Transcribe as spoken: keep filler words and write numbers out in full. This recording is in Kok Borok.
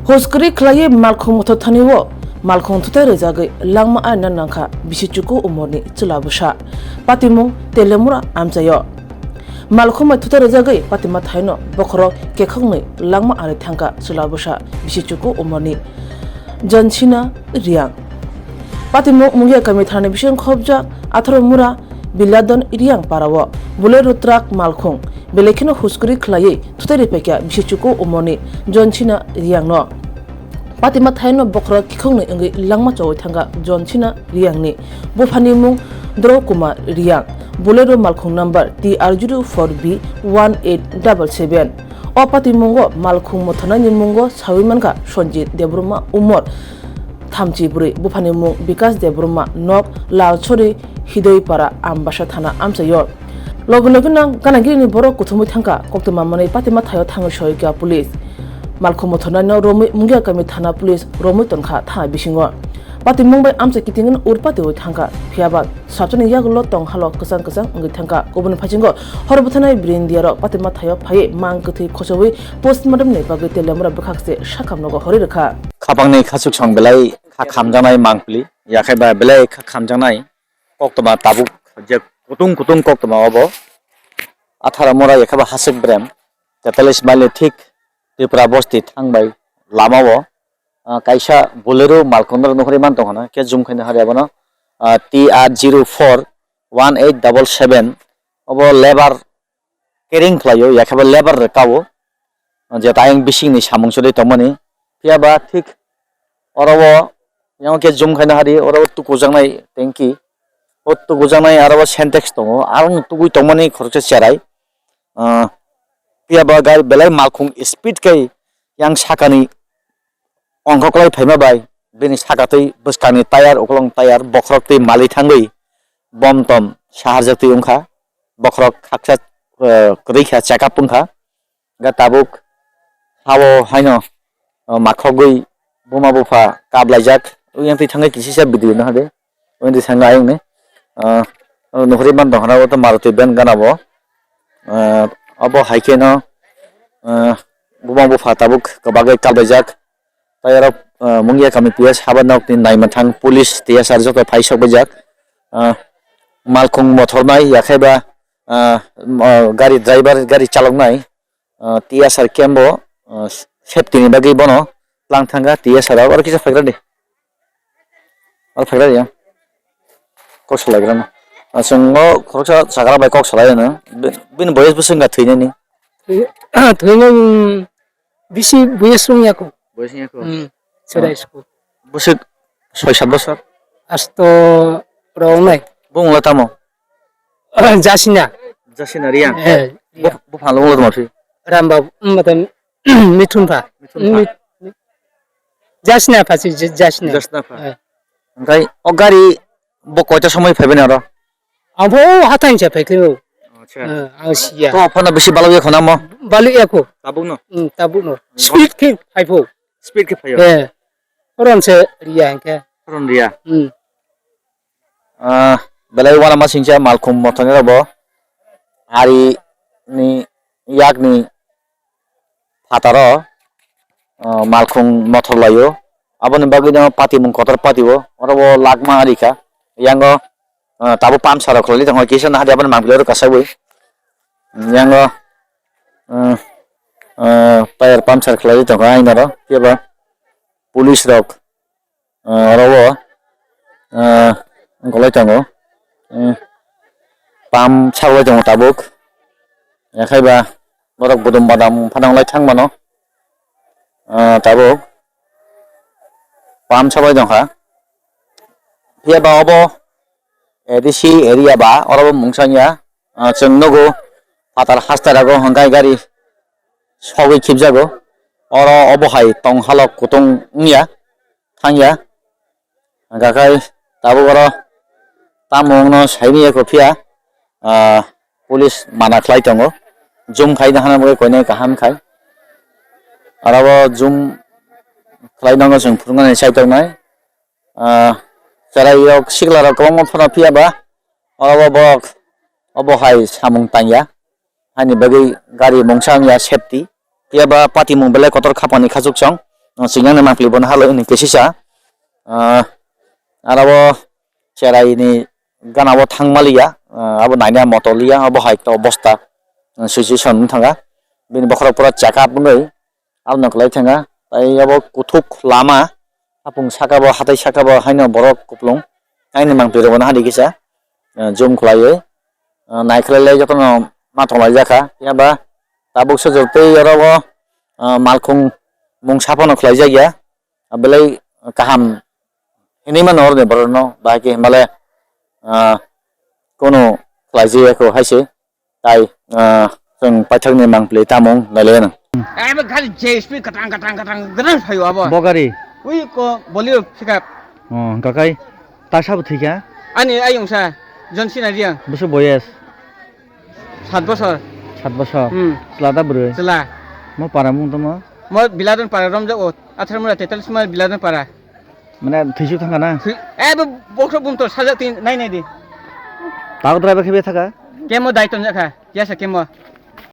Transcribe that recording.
Huskri khlaiwi malkhung mothor thani o malkhung thutai rwjagwi langma arina nangkha bisi chuku umorni chwla bwsa. Patimung Telemura amchaio. Malkhung bai thutai rwjagwi patima thaino bokhorok kekhoknwi langma ari thangkha chwla bwsa bisi chuku umorni Jonsina Riang. Patimung Mungia kami thani bising khobjak atharo mura Biladon Riang parao Bolero truck malkhung belai kheno huskuri khlaiwi thutai riphaikha bisi chuku umorni Jonsina Riangno. Patima thaino bokhorok khikhoknwi wngwi langma chowi thangkha Jonsina Riangni buphani mung Dro Kumar Riang, Bolero malkhung number T R zero four B one eight double seven. O patimungo malkhung mothornaini mungo sawi mankha Sanjit Debbarma, umor thamchi bwrwi, buphani mung Bikas Debbarma, nok Lalsori, Hidoipara, Ambasa thana amchaio. Logi logi no ganagirini borok kuthumwi thangkha, koktwma manwi patima thaio thangwi soikha police. Malkhung mothornaino romwi Mungia kami thana police romwi tongkha thana bisingo. Patimung bai amchai kitingwino urpatiwi thangkha, phiyaba Sabjani yagulo tong halo kwchang kwchang wngwi thangkha. Kubuni phasingo hor bwthanai bwrwi India rok patima thaio phaiwi mang kwthwi khochobwi postmortem ni bagwi Telemura bwkhak se sakhamnogo horwi rwkha. Khapangni khachuk song belai kha khamjaknai mangpili, yakhai ba belai kha khamjaknai koktwma tabuk je kutung kutung koktwma obo. Athara mora yakhai ba hasik brem, tetalis mile ni thik Tripura bosti thangbai lama o, ah, kaisa Bolero malkhung no nuhuri man tongkha na, khe zoom khaina hari abono, ah, T R zero four one eight double seven obo lebar carrying khlaio, yakheba lebar rwkao, je tayang bisingni samung choli tongmani. Phiyaba thik oro o yang khe zoom khaina hari oro o tukujaknai tanki, o tukujaknai aro o Sintex tongo, aroni tugui tongmani khoroksa cherai. Ah, phiyaba gari belai malkhung speed khe yang sakani ongkhoklai phaima bai bini sakatwi bwskangni tayar, ukolong tayar, bokhorok twi mali thangwi bom tom saharjaktwi wngkha. Bokhorok khaksa, eh, kwrwi kha, check up wngkha. Hwnkhe tabuk ha-o haino, eh, makhogwi buma bupha kablaijak. Oyang twi thangwi kisisa video no hade. Oyang twi thangwi ayang ni, eh, nuhuri man tongkhana o to Maruti van gana bo. Eh, obo hai kheno, eh, buma bupha tabuk kwbagwi kablaijak. Tai oro, ah, Mungia kami P S haba nok ni naima thang police T S R joto phai sok baijak. Ah, malkhung mothor nai yakhai ba, ah, mo-, gari driver, gari chalok nai, ah, T S R camp o, ah, safety ni bagwi bono tlang thangkha T S R aro kisa phaikra di. Aro phaikra di ya. Kok salai gra no. Ah, chwng o khoroksa chakra bai kok salai ano. Bi-, bini boyes bwswk wngkha thwinani. Thwi-, thwinani bisi boyes wngya kho. Boyes wngya kho? Hmm. Chwrai school. Bwswk soi sat bosor? Asto rok nai. Bung la tamo? Jasina. Jasina Riang? Eh, Riang. Bo, bo phalo wngla tamo phi? Ramba, um, mata, Mithun pha. Mithun pha. Mi-, mi-, Jasina pha si, J-, Jasina. Jasina pha. Eh. Hwnkhe o gari bo koita somoi phaibai naro? Ang bo hathai se phai khe o. Acha. Eh, ang siya. To phano bisi balok ya khona mo? Balok ya kho. Tabuk no? Hmm, tabuk no. Speed khe phai pho. Speed khe phaio? Eh. Oron se riya hwnkhe. Oron riya? Hmm. Ah, belai uanama singcha malkhung mothoni rok bo. Ari ni yak ni phataro, ah, malkhung mothor laio. Aboni bagwi no patimung kotor patio. Oro bo lakma ari kha. Yango, ah, tabuk pamsar rok khlai tongo. Kisa nahadi aboni mangpili oro kasawi. Yango, ah, ah, tyre pamsar khlai tongo aina ro. Phiya ba police rok, ah, oro o, ah, wngkholai tongo. Hmm, pam saklai tongo tabuk. Yakhai ba borok budum badam phano wnglaithang mano. Ah, tabuk pam sabai tongkha. Phiya ba obo A D C area ba, oro bo mungsa wngya. Ah, chwng nugo phatar haste rago hwnkhe gari sogwi khibjago. Oro obo hai tong halok kutung wngya, thangya. Hwnkhe tabuk oro tamo wngno saimanya kho phiya, ah, police mana khlai tongo. Jum khai nahana bagwi koinai kaham khai. Oro bo jum khlai nango chwng phunuknani chaitok nai. Ah, cherai rok sikla rok kwbangma phano phiya ba oro bo borok obo hai samung tangya. Haini bagwi gari mungsa wngya safety. Phiya ba patimung belai kotor khapangni khachuk chwng. Singnani mangpili bono halo ini kesisa. Ah, arabo cherai ni gana bo thang maliya, ah, abo naina moto liya, abo hai to bosta, ah, situation wng thanga. Bini bokhorok pura check up wngwi, abo no kwlai thanga. Tai abo kuthuk lama, hapung saka bo, hatai saka bo, haino borok kuplung, haino mangpili rok bono hadi kisa, ah, jum kwlaiwi, ah, naikhlai lai jotono ma thonglai jakha. Phiya ba tabuk sojor tei oro bo, ah, malkhung mung saphano khlai jakya. Ah, belai kaham hinwi mano oroni borokno, bahai khe himale, ah, kono khlai jaya kho hai se. Tai, ah, chwng paithakni mangpili tamung nailai nang. Abo gari J S P katang, katang, katang, katang phaio abo. Bo gari? Ui ko Bolero pickup. Oh, hwnkha kai ta sabo thwikha? Ani ayung sa, John Sina Riang. Bwswk boyes? Sat bosor. Sat bosor? Hmm. Chwla da bwrwi? Chwla. Mo para mung tongmo? Mo Biladon para romjak o, athar mura tetal sima Biladon para. Mane thwisuk thangkha na? Thwi-, eh, bo bokhorok bumtor sajak twi nai nai di. Tao driver khe bethaka? Kemo dai tonjak kha, kiyasa kemo.